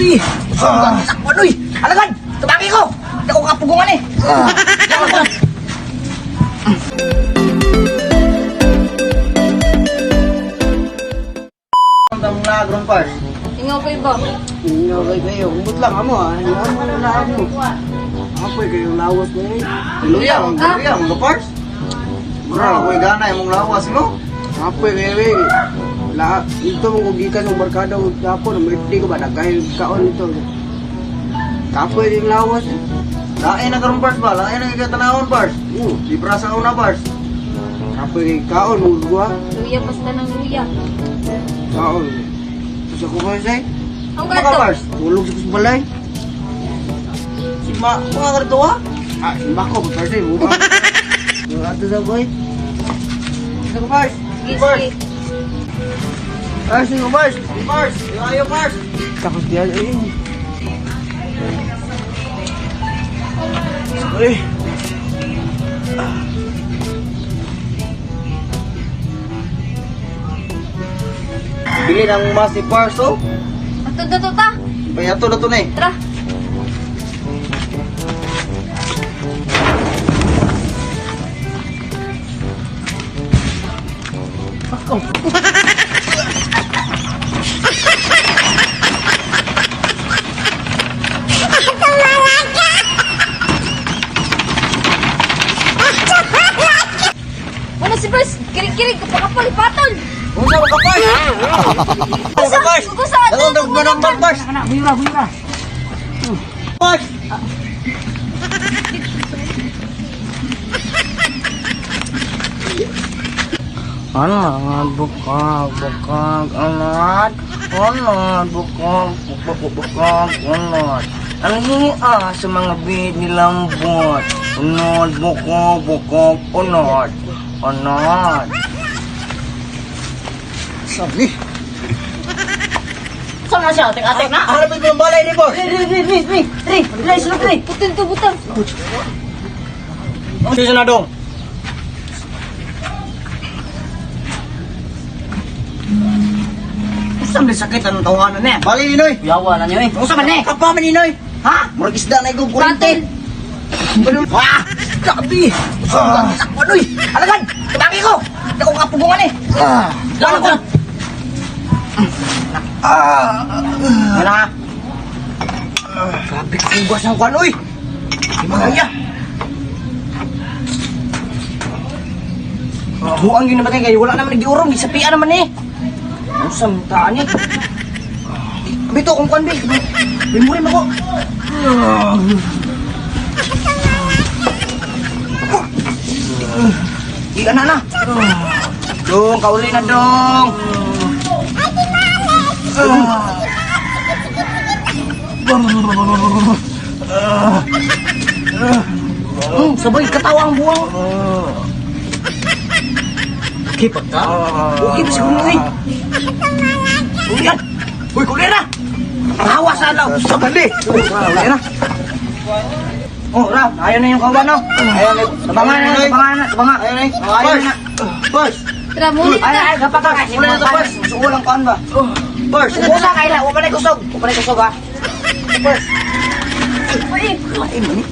Grabe! Ah. Sakwan, uy! Alagad! Tabaki ko! Hindi ko kapugungan eh! Ah. Ang nagron pars. Ingaw pa iba. Okay kayo, umot lang amo ah. Ano mo na mo? Apoy kayo lawas mo eh. Luya, ang luya, mga pars. Mura ko gana imong lawas mo. Apoy kayo eh. La, ito mo kung gikan ng barkada ko tapon, birthday ko ba nagkay kaon ito. Kapoy yung lawas eh. Lain na karon pars ba? Lain na kay tanawon pars. Di pra sa una pars. Kapoy kay kaon mo guwa. Luya basta ng luya. Kaon. Sa ko ba say? Ang Maka gato. pars. Tulog sa balay. Sima, mga karto ha? Ah, simba ko pa say mo ba? Ato sa boy. Sa ko pars. Sige, Pars. sige. Ah, sige pars. Pars, ayo pars. Takot yan eh. Sorry. Bili ng mas ni pars oh. Ato na to ta. Payato na to na eh. Tara. Wala si Bers. Kirig-kirig. Kapakapal. Patol. Unsa ba ka pars? Unsa ka pars? Gusa. Dagong dagong ng pars. Anak, buyura, buyura! Pars. Anad, bukag, bukag, anad. Anad, bukag, bukag, bukag, anad. Ang hiya sa mga bid nilambot. Anad, bukag, bukag, anad. Anad. Sabi. Saan na siya? Atek-atek na? Harapin ko ng balay ni boss. Tri, tri, tri, tri, tri, tri, sulod, tri. Butan to, butan. Sisa na dong. Saan may sakit ang tawanan niya? Bali ni Noy. Yawa na niyo eh. Unsa man eh? Kapa man ni Noy. Ha? Murag isda na igong kurente. Patol. Wah! Grabe! Ah. Sakwan, uy! Alagad! Tabaki ko! Hindi ko kapugungan eh! Ah. Lalo ko! Ah. Ano ha? Grabe kakugas ang kwan, uy! Di magaya! Buang yun naman kayo, wala naman nag-iurong, gisapian naman eh! Ano sa taan eh? Bito, kung kwan, be! Bimurim ako! Iya na na. Dong, kauli na dong. Sabay katawa ang buwang. Okay pa ka? Okay pa siguro eh. Uyan. Uy, kulera. Tawa sa alaw. Sabali. Kulera. Oh, Rap, ayaw na yung kawan, no? Ayan na. Tabangan na, tabangan na, tabangan. Ayan na. Ayaw na. Pars. Tara, muli Ay, ta. ay, kapag ka. Wala na to, Pars. Suol ang kuan ba? Pars. Usa kay la, wa pa na kusog. Wa pa na kusog ha. Pars. Uy, Ay, mani.